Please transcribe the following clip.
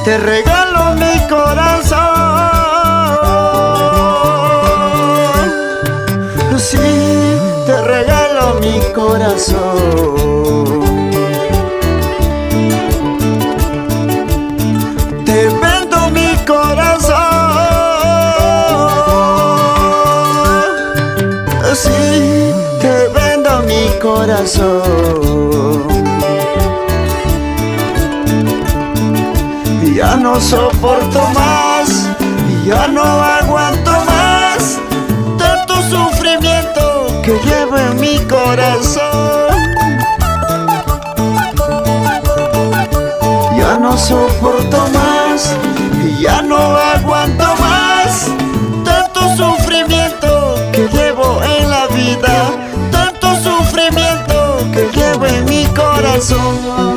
Te regalo mi corazón. Sí, te regalo mi corazón. Te vendo mi corazón. Sí, te vendo mi corazón. Ya no soporto más, ya no aguanto más tanto sufrimiento que llevo en mi corazón. Ya no soporto más, ya no aguanto más tanto sufrimiento que llevo en la vida, tanto sufrimiento que llevo en mi corazón.